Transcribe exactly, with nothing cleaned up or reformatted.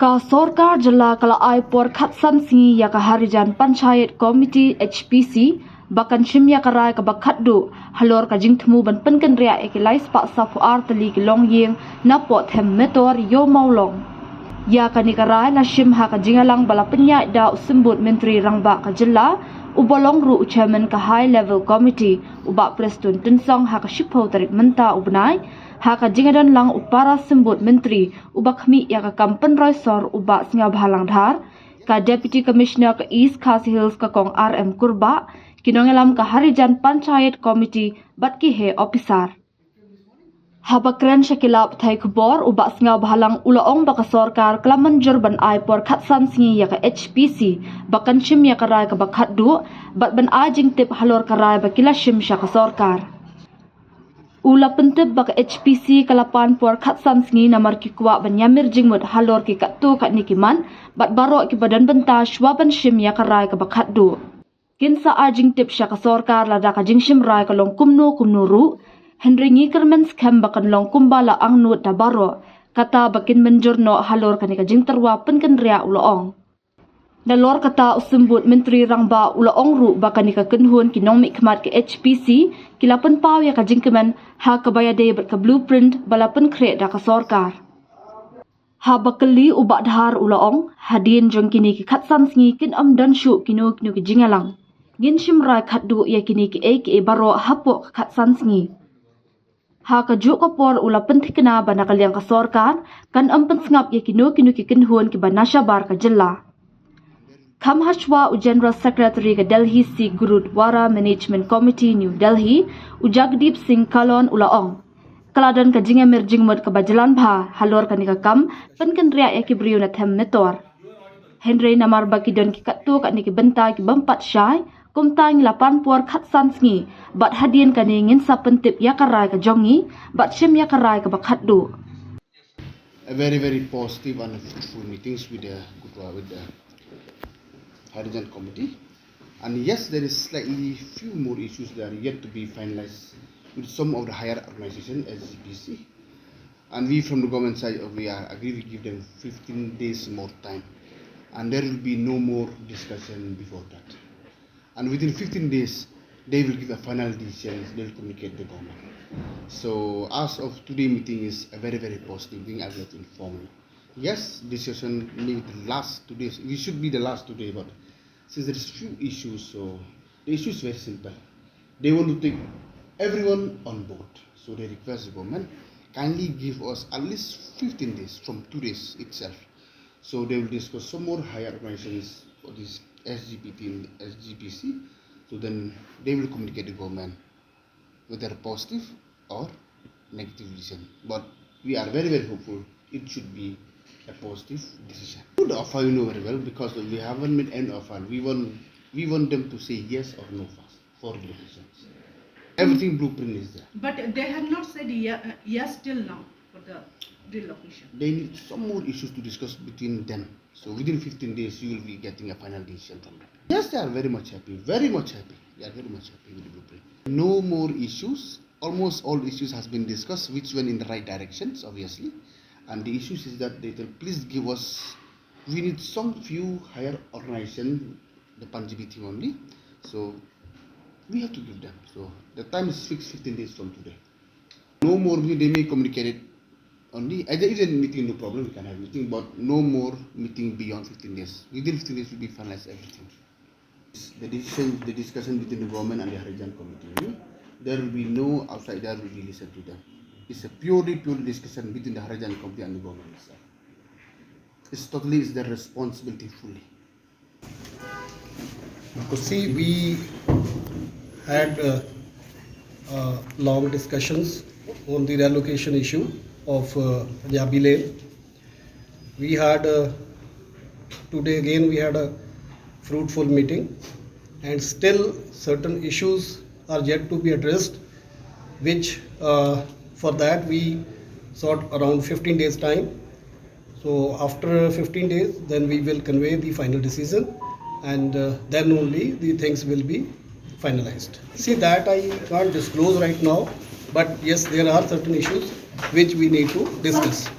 Ka sorkar jylla ka la ai por khatsan sngi ïa ka Harijan Panchayat Committee, H P C, ba kan shim ïa ka rai kaba khatduh halor ka jingthmu ban pynkynriah ïa ki lai spah saphew ar tylli ki longïing na poh them Metor, Ïew Mawlong. Ïa kane ka rai la shim ha ka jingïalang ba la pynïaid da u Symbud Myntri Rangbah ka jylla, uba long ruh u Chairman ka High Level Committee, u Bah Prestone Tynsong, ha ka shiphew tarik mynta u bnai, ha ka jingïadon lang u para Symbud Myntri uba khmih ïa ka kam pynroi sor, u Bah Sniawbhalang Dhar, ka Deputy Commissioner ka East Khasi Hills ka Kong R M Kurbah, ki nongïalam ka Harijan Panchayat Committee bad ki heh ophisar. Haba kren sha ki lad pathai khubor, u Bah Sniawbhalang u la ong ba ka sorkar ka la mynjur ban ai por khatsan sngi ïa ka H P C ba kan shim ïa ka rai kaba khatduh bad ban ai jingtip halor ka rai ba ki la shim sha ka sorkar. U la pyntip ba ka H P C ka la pan por khatsan sngi namar ki kwah ban ïamir jingmut halor ki katto katne ki mat bad baroh kiba don bynta shuwa ban shim ïa ka rai kaba khatduh. Kin sa ai jingtip sha ka sorkar lada ka jingshim rai ka long kumno kumno ruh. Hynrei ngi kyrmen skhem ba kan long kumba la angnud da baroh, kata ba kin mynjur noh halor kane ka jingtyrwa pynkynriah, u la ong. Nalor kata, u Symbud Myntri Rangbah u la ong ruh ba kane ka kynhun ki nongmihkhmat ka H P C ki la pynpaw ïa ka jingkmen ha kaba ïadei bad ka blueprint ba la pynkhreh da ka sorkar. Haba kylli, u Bah Dhar u la ong, hadien jong kine ki khatsan sngi kin ym don shuh kino kino ki jingïalang. Ngin shim rai khatduh ïa kine kiei kiei baroh hapoh ka khatsan sngi. Ha kajuh ka por u la pynthikna ba na ka liang ka sorkar kan ym pynsngap ïa kino kino ki kynhun kiba na shabar ka jylla. Kham hashwa, u General Secretary ka Delhi Sikh Gurudwara Management Committee, New Delhi, u Jagdeep Singh Kallon u la ong, ka la don ka jingïamir jingmut kaba jlan bha halor kane ka kam pynkynriah ïa ki briew na them Metor. Hynrei namar ba ki don ki katto katne ki bynta ki bym pat shai, kumta ngi la pan por khatsan sngi bad hadien kane ngin sa pyntip ïa ka rai ka jong ngi bad shim ïa ka rai kaba khatduh. A very, very positive and fruitful meetings with the Gurdwara, with the Harijan Committee. And yes, there is slightly few more issues that are yet to be finalized with some of the higher organization, S G P C. And we from the government side, uh, we are agree we give them fifteen days more time. And there will be no more discussion before that. And within fifteen days, they will give a final decision, they will communicate the government. So as of today meeting is a very, very positive thing, I would like to inform you. Yes, decision may be the last today, we should be the last today, but since there is few issues, so the issue is very simple. They want to take everyone on board. So they request the government, kindly give us at least fifteen days from today's itself. So they will discuss some more higher organizations for this S G P T and S G P C. So then they will communicate the government whether positive or negative decision. But we are very, very hopeful it should be a positive decision. The offer, you know very well, because we haven't made any offer. We want, we want them to say yes or no first for relocations. Everything blueprint is there. But they have not said ye- uh, yes till now for the relocation. They need some more issues to discuss between them. So within fifteen days, you will be getting a final decision from them. Yes, they are very much happy, very much happy. They are very much happy with the blueprint. No more issues. Almost all issues has been discussed, which went in the right directions, obviously. And the issues is that they tell, please give us, we need some few higher organization, the Panjabi team only. So we have to give them. So the time is fixed, fifteen days from today. No more meeting, they may communicate it only. Either even meeting, no problem, we can have meeting, but no more meeting beyond fifteen days. Within fifteen days, will be finalized everything. The decision, the discussion between the government and the Harijan committee, hmm? There will be no outside, there will be listened to them. It's a purely, purely discussion between the Harijan committee and the government itself. It's totally, it's their responsibility fully. You see, we had uh, uh, long discussions on the relocation issue of uh, Yabi Lane. We had uh, today again we had a fruitful meeting, and still certain issues are yet to be addressed, which uh, for that we sought around fifteen days time. So after fifteen days, then we will convey the final decision, and uh, then only the things will be finalized. See, that I can't disclose right now, but yes, there are certain issues which we need to discuss.